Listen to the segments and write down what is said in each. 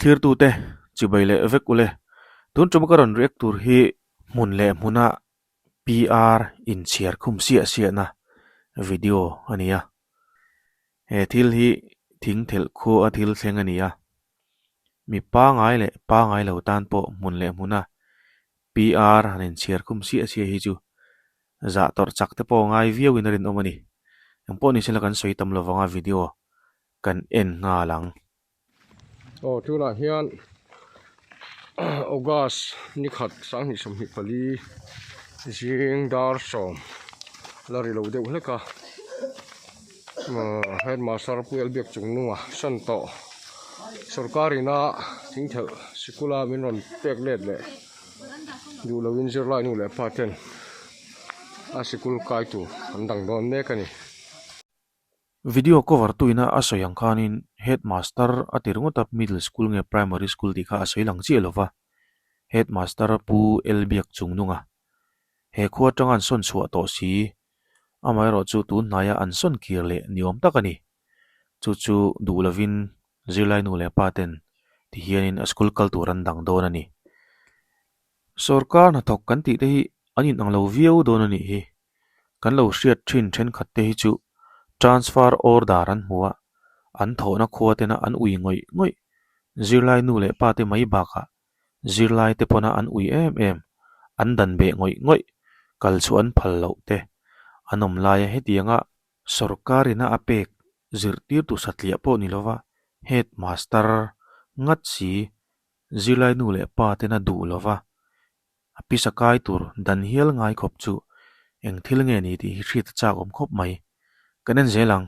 Thlirtute chibai leh vek ule. Tun tum ka rawn react tur hi hmun leh hmuna PR inchhiar khum siah siahna video a ni a. He thil hi thing thelh khua a thil thleng a ni a. Mi pangai leh pangai lo tan pawh hmun leh hmuna PR han inchhiar khum siah siah hi chu zah tawrh chak te pawh ngai viauin a rinawm a ni. Engpawh ni sela kan sawi tam lovang a video kan en nghal ang. Aw tunah hian August ni khat 2024 zing dar sawm la ri lo deuh hlek a headmaster Pu Elbiak Chungnunga san tawh sorkar ina thingthelh sikula min rawn pek let leh duh loin zirlai nu leh pa ten a sikul kai tur an dang dawn mek a ni. Video cover tu ina a sawi ang khanin headmaster a ti ringawt a, middle school nge primary school tih kha a sawi lang chiah lova, headmaster Pu Elbiak Chungnunga he khua atanga an sawn chhuah tawh si, amaherawhchu tun hnaia an sawn kir leh ni awm tak a ni. Chu chu duh lovin zirlai nu leh pa ten ti hianin a school kal tur an dang dawn a ni. Sorkar hnathawk kan tih te hi an inang lo viau dawn a nih hi. Kan lo hriat thin thenkhat te hi chu transfer order an hmu a, an thawhna khua tena an ui ngawih ngawih, zirlai nu leh pa te mai bakah zirlai te pawna an ui em em, an dan beh ngawih ngawih, kal chu an phal loh te an awm laia hetianga sorkar ina a pek zirtirtu satliah pawh ni lova headmaster ngat si zirlai nu leh pa tena duh lova A pisa kai tur dan hial ngai khawp chu eng thil nge ni tih hi hriat a chak awm khawp mai. Kan en zel ang.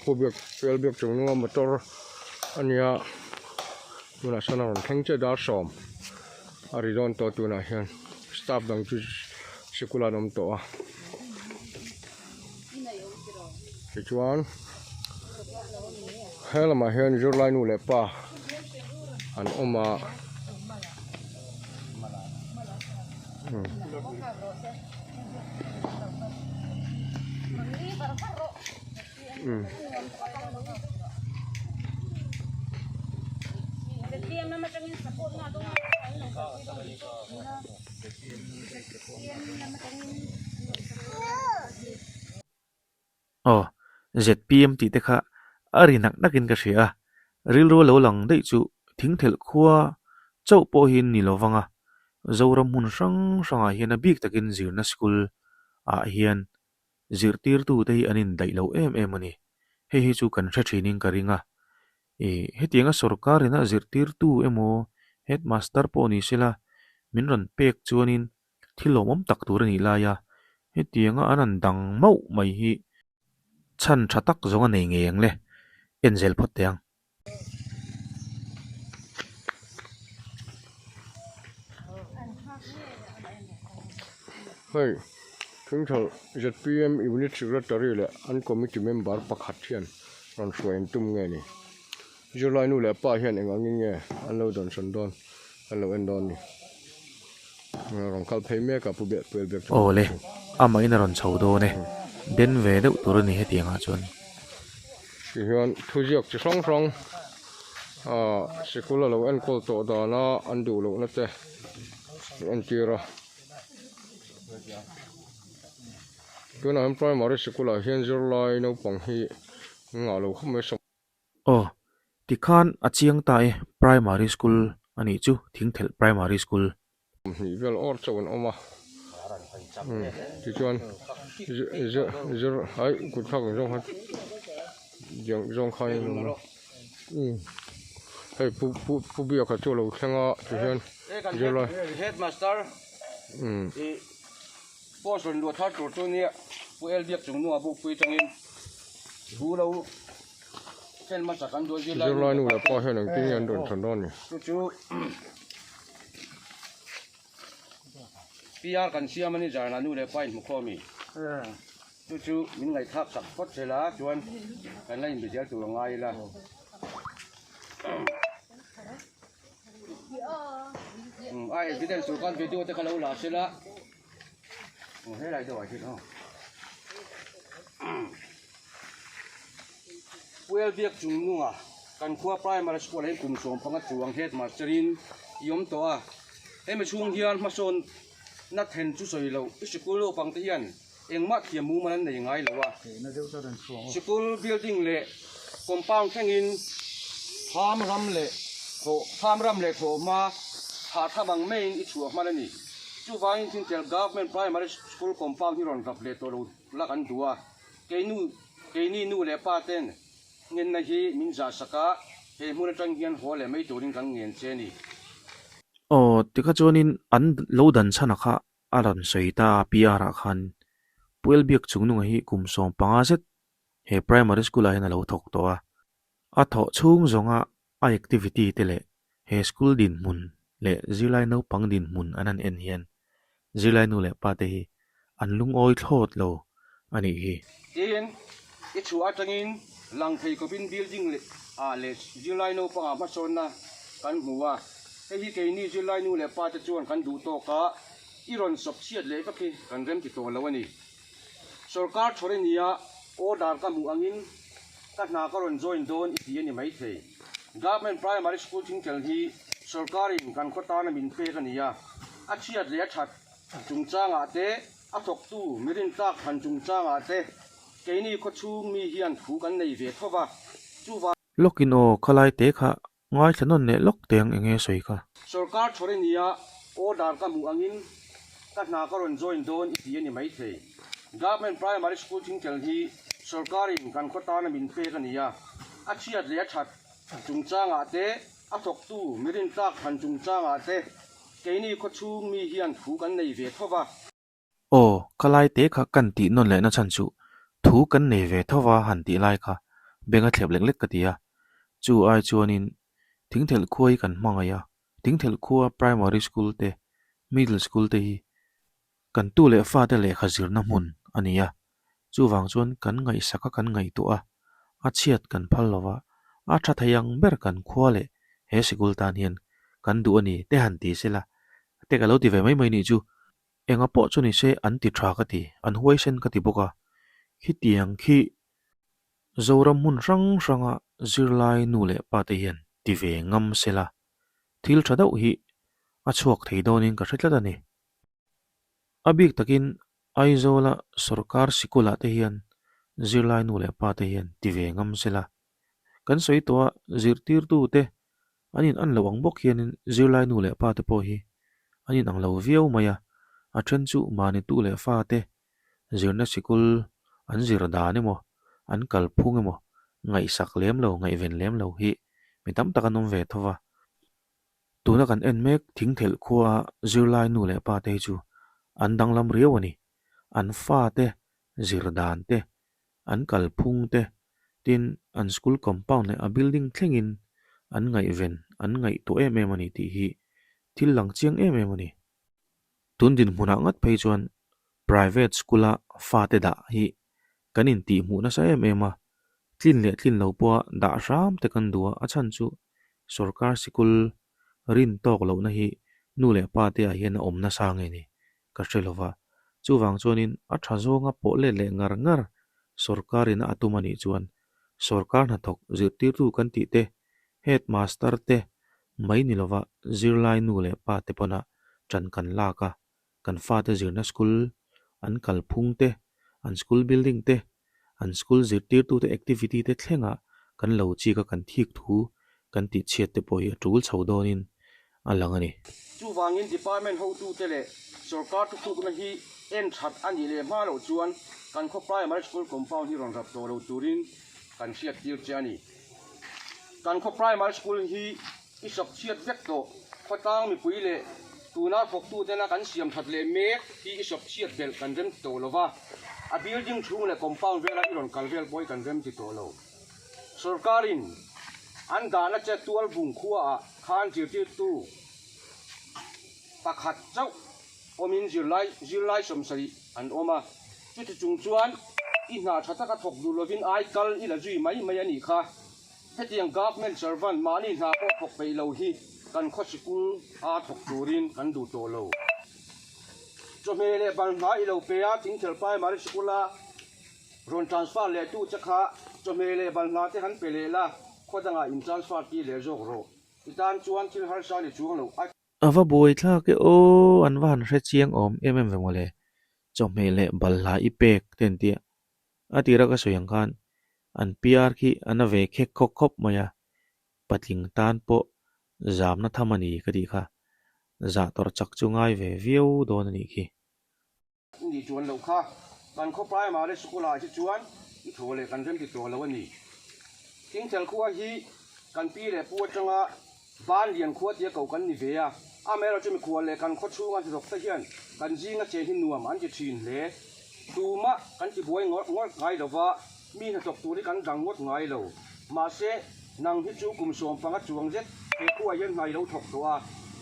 Pu biak pel biak chung nunga motor a nia tunah sawn a rawn thleng chiah dar sawm a ri dawn tawh tunah hian staff dang chu sikul ah an awm tawh a tichuan he lamah hian zirlai nu leh pa an awm a. Aw, ZPM tih te kha a ri nak nak in ka hria a, rilru a lo lang daih chu thingthelh khua chauh pawh hi ni lo vang a, Zoram hmun hrang hrangah hian a bik takin zirna school ah hian zirtirtu te hi an indaih lo em em a ni. Hei hi chu kan hre thinin ka ring a, ih hetianga sorkar ina zirtirtu emaw headmaster pawh ni sela min rawn pek chuanin Thil lawmawm tak tur a nih lai a, hetianga an han dang mauh mai hi chhan tha tak zawng a nei ngei ang le, en zel phawt teh ang. Hei, Thingthal zpm Unit Secretary leh an Committee member pakhat hian rawn hruai an tum nge ni? Zirlai nu leh pa hian eng angin nge an lo dawnsawn dawn an lo en dawn ni. Rawn kal phei mek a pu beh puel bek chu. Awle, amah in a rawn chho dawn e. Den ve deuh tur a ni hetiang ah chuan. Ti hian thuziak chi hrang hrang ah sikul a lo enkawl tawh dana an duh lohna te an entir a. Tunah hian primary sikul ah hian zirlai naupang hi ngah lo khawp mai. Aw, tikhan a chiang ta e, Primary School a nih chu, Thingthelh Primary School. Hnih vel awr chauh an awm a, tichuan zir ai kut thlak ang zawng khan zawng khan in awm a, hei pu pu pu Biaka chu a lo thleng a tihian zirlai. Headmaster i post rawn luah thar tur chu nia Pu Elbiak chungnunga bukpui tangin thu lo Zirlai nu leh pa hian engtin nge an rawn chhan dawn ni? PR kan siam a ni Zarna nu leh pa in hmu khawm i. Chu chu min ngaihthlak sak phawt zel a, chuan kan la inbe zel tur a ngai ila. A evidence tur khan video te kha lo la sela. Helai deuh ah hian aw. Puel biak chung nunga kan khua primary school ah hian kum 15 chuang headmaster in i awm tawh a. Hemi chhung hian hmasawn na then chu sawi loh i sikul naupang te hian engmah thiam mumal an nei ngai lo a. Sikul building leh compound thlengin tham ram leh thawh tham ram leh thawhhma thah tham ang maiin i chhuah hman a ni. Chuvangin Thintel Government Primary School compound hi rawn rap leh tawh lo la kan duh a. Keinu keini nu leh pa ten ngenna hi min zah sak a, he hmun atang hian haw leh mai turin kan ngen che a ni. Aw, tikha chuanin an lo dan chhan a kha a rawn sawi ta a PR ah khan Puel Biak Chungnunga hi kum 15 zet he primary school ah hian a lo thawk tawh a. A thawh chhung zawnga a activity te leh he school dinhmun leh zirlai naupang dinhmun an han en hian zirlai nu leh pa te hi an lungawi thlawt lo a nih hi. Tin, i chhuah atangin lang thei khawpin building leh ah leh zirlai naupangah hmasawnna kan hmu a, hei hi keini zirlai nu leh pa te chuan kan duh tawk a, i rawn sawp chhiat leh vek hi kan rem ti tawh lo a ni. Sorkar thawr i nia, order ka hmuh angin ka hna ka rawn join dawn i ti a ni maithei. Government Primary School thingtel hi sorkarin kan khaw tana min pek a ni a, a chhiat leh a that chungchangah te, a thawktu mi rintlak thlan chungchangah te keini khawchhung mi hian thu kan nei ve tho va, chuva. Lawkin aw, khalai te kha ngaithla nawn leh lawk teh ang enge sawi kha. Sorkar thawr i nia, order ka hmuh angin ka hna ka rawn join dawn i ti a ni maithei. Government Primary School thingtel hi sorkarin kan khaw tana min pek a ni a, a chhiat leh a that chungchangah te, a thawktu mi rintlak thlan chungchangah te keini khawchhung mi hian thu kan nei ve tho va. Aw, ka lai te kha kan tih nawn lehna chhan chu thu kan nei ve tho va han tih lai kha beng a thlep lek lek ka ti a. Chu ai chuanin Thingthelh khua hi kan hmangaih a, Thingthelh khua Primary School te, Middle School te hi kan tu leh fate lehkha zirna hmun a ni a. Chuvang chuan kan ngaihsak a kan ngaihtuah a, a chhiat kan phal lo va, a tha thei ang ber kan khua leh he sikul tan hian kan duh a ni te han ti sela te ka lo ti ve mai mai nih chu. Enga pawh chu ni se an ti tha ka ti, an huaisen ka ti bawk a. Khitiang khi Zoram hmun hrang hranga zirlai nu leh pa te hian ti ve ngam sela, thil tha deuh hi a chhuak thei dawnin ka hre tlat a ni. A bik takin Aizawla sorkar sikulah te hian zirlai nu leh pa te hian ti ve ngam sela, kan sawi tawh a zirtirtu te An in an lo ang bawk hianin zirlai nu leh pa te pawh hi an in ang lo viau mai a, a then chu mahni tu leh fa te zirna sikul an zir dan emaw an kalphung emaw ngaihsak lem lo ngaihven lem lo hi mi tam tak an awm ve tho va. Tuna kan en mek thingthelh khua zirlai nu leh pa te hi chu an danglam riau a ni. An fa te zir dan te an kalphung te, tin an school compound leh a building thlengin an ngaihven, an ngaihtuah em em a ni tih hi thil lang chiang em em a ni. Tun dinhmunah ngat phei chuan private school a fate dah hi kan intihhmuh nasa em em a, tlin leh tlin lo pawha dah hram te kan duh a, a chhan chu sorkar sikul rin tawk lohna hi nu leh pa te ah hian a awm nasa nge ni ka hre lo va. Chuvang chuanin a tha zawnga pawh let leh ngar ngar sorkarin a tum a nih chuan sorkar hnathawk zirtirtu kan tih te, headmaster te mai ni lova zirlai nu leh pa te pawna ṭan kan lak a, kan fate zirna school an kalphung te, an school building te, an school zirtirtute activity te thlenga kan lo chik a kan thik thu kan tih chhiat te pawh hi a tul chho dawnin a lang a ni. Chuvangin department hotute leh sorkar thutlukna hi en that a nih leh hma loh chuan kan khaw primary school compound hi rawn rap tawh lo turin kan hriat tir che a ni. Kan khaw primary school hi i sawp chhiat vek tawh. Khawtlang mipui leh tuna thawktutena kan siam that leh mek hi i sawp chhiat belh kan rem ti tawh lo va, a building chhung leh compound vela i rawn kal vel pawh hi kan rem ti tawh lo. Sorkarin an dahna che tual bung khuaah khan zirtirtu pakhat chauh. Awmin zirlai zirlai 70 an awm a, chuti chung chuan i hna tha taka thawk duh lovin ai kal i la zui mai mai a nih kha. Hetiang government servant mahni hna pawh thawk peih lo hi kan khaw sikul a thawk turin kan duh tawh lo. Chawhmeh leh balhla i lo pe a, Thingthel Primary Sikul a rawn transfer leh tu che kha chawhmeh leh balhla te han pe leh la, khaw dangah in transfer tir leh zawk rawh. I tan chuan thil harsa ni chuang lo a. A va buai thlak e aw, an va han hre chiang awm em em ve mawle. Chawhmeh leh balhla i pek te an tia. A tira ka sawi ang khan an PR khi a na ve khek khawk khawp mai a, patling tan pawh zamna tham a ni ka tih kha. Zah tawrh chak chu ngai ve viau dawn a nih khi. Ni chuan loh kha kan khaw primary school ah hi chuan i thaw leh kan rem ti tawh lo a ni. Thingthel khua hi kan pi leh pu atanga ban lian khua tia koh kan ni ve a, amaherawhchu chu mikhual leh kan khaw chhunga hnathawk te hian kan zinga chen hi nuam an ti thin hle. Tumah kan ti buai ngawrh ngawrh ngai lo va, mi hnathawk tur hi kan dang ngawt ngai lo. Mahse, nang hi chu kum 15 chuang zet he khuaah hian hna i lo thawk tawh a,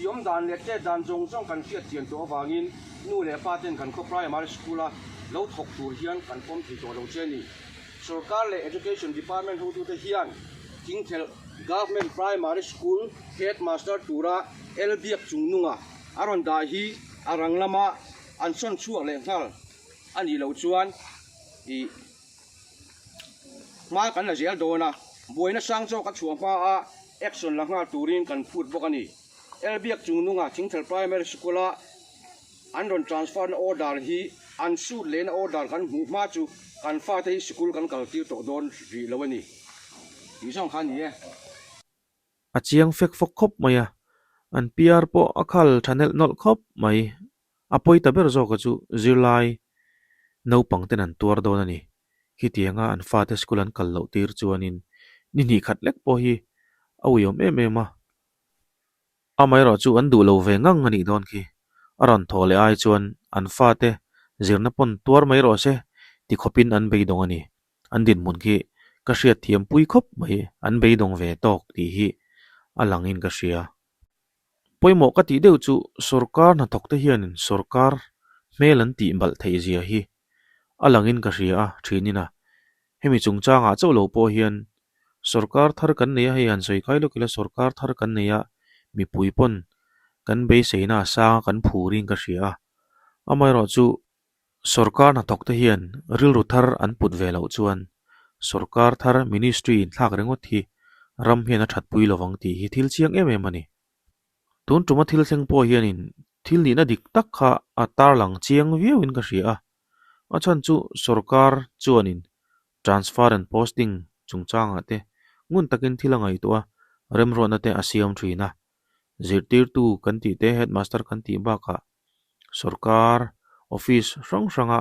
i awm dan leh chet dan zawng zawng kan hriat chian tawh avangin nu leh pa ten kan khaw primary school-a lo thawk tur hian kan pawm thei tawh lo che a ni. Sorkar leh Education Department hotute hian Thingthelh Government Primary School Headmaster tura El Biak Chungnunga a rawn dah hi a rang lama an sawn chhuak leh nghal a nih loh chuan ih hma kan la zel dawn a, buaina sang zawk a chhuah hma a action la nghal turin kan phut bawk a ni. Elbiak Chungnunga Thingthel Primary School a an rawn transfer na order hi an suit lehna order kan hmuh hma chu kan fate hi sikul kan kal tir tawh dawn rih lo a ni tih zawng kha a ni e. A chiang fek fawk khawp mai a, an PR pawh a khal tha nelh nawlh khawp mai. A pawi ta ber zawka chu zirlai naupang ten an tuar dawn a ni. Khitianga an fate school an kal loh tir chuanin ni hnih khat lek pawh hi a uiawm em em a. Amaherawh chu an duh lo ve ngang a nih dawn khi. A rawn thawh leh ai chuan an fate zirna pawn tuar mai rawh se ti khawpin an beidawng a ni. An dinhmun khi ka hriat thiam pui khawp mai, an beidawng ve tawk tih hi a langin ka hria. Pawimawh ka tih deuh chu sorkar hnathawkte hianin sorkar hmel an tih balh theih zia hi a langin ka hria a, thinin a. Hemi chungchangah chauh lo pawh hian sorkar thar kan nei a, hei han sawi kai lawk ila sorkar thar kan nei a, mipui pawn kan beiseina a sang a kan phurin ka hria a. Amaherawhchu Sorkar hnathawkte hian rilru thar an put ve loh chuan sorkar thar ministry inthlak ringawt hi ram hian a thatpui lovang tih hi thil chiang em em a ni. Tun tuma thil thleng pawh hianin thil nihna dik tak kha a tarlang chiang viauin ka hria a, a chhan chu sorkar chuanin transfer and posting chungchangah te ngun takin thil a ngaihtuah a, remruatna te a siam thin a, zirtirtu kan tih te headmaster kan tih bakah Sorkar office hrang hranga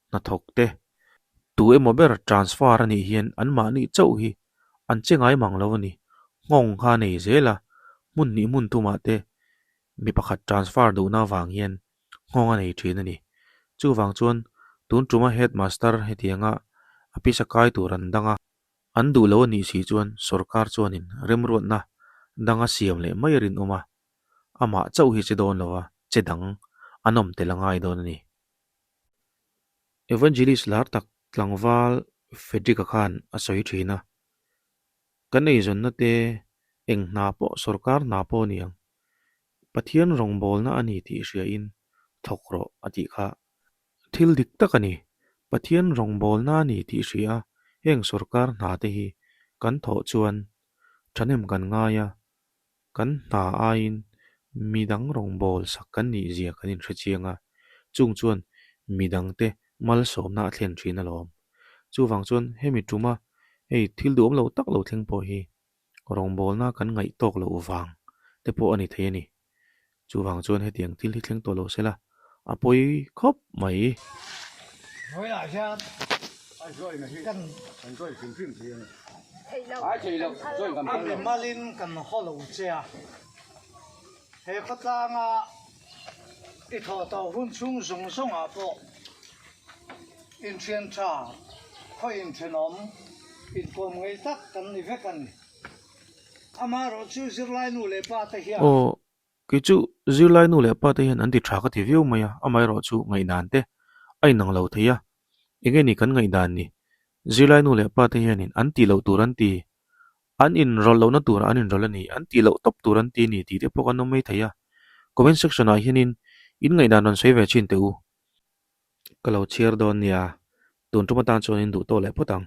hnathawk te tu emaw ber transfer a nih hian anmahni chauh hi an che ngai mang lo a ni. Nghawng kha a nei zel a, hmun hnih hmun thumah te mi pakhat transfer duhna avang hian nghawng a nei thin a ni. Chuvang chuan tun tuma headmaster hetianga a pisa kai tur an dang a. An duh lo a nih si chuan sorkar chuanin remruatna danga siam leh mai a rinawm a, amah chauh hi che dawn lo a, che dang an awm tel a ngai dawn a ni. Evangelist lar tak tlangval Frederick-a khan a sawi thin a, Kan eizawnna te eng hna pawh sorkar hna pawh a ni ang, Pathian rawngbawlna a ni tih hriain thawk rawh a tih kha. Thil dik tak a ni. Pathian rawngbawlna a ni tih hria a, heng sorkar hna te hi kan thawh chuan thahnem kan ngai a, kan hna aiin midang rawngbâwl sak kan nih zia kan inhre chiang a, chung chuan midangte malsawmna a thlen thin alawm. Chuvang chuan hemi tuma hei thil duhawm lo tak lo thleng pawh hi rawngbâwlna kan ngaih tâwk loh vang te pawh a ni thei a ni. Chuvang chuan hetiang thil hi thleng tawh lo se la, a pawi khawp mai. Vawilah hian kan a mimalin kan haw lo che a, he khawtlanga i thawh tawh hun chhung zawng zawngah pawh inthian tha, khaw inthenawm, inkawm ngei tak kan ni vek a ni. Aw. Kei chu zirlai nu leh pa te hian an ti tha ka ti viau mai a, amaherawh chu ngaihdan te a inang lo thei a, enge ni kan ngaihdan ni? Zirlai nu leh pa te hianin an tih loh tur an ti, an inrawlh lohna turah an inrawlh a ni, an tih loh tawp tur an ti a ni tih te pawh kan awm mai thei a. Comment section ah hianin in ngaihdan rawn sawi ve thin teh u. Ka lo chhiar dawn nia, tun tum atan chuan in duh tawh leh phawt ang.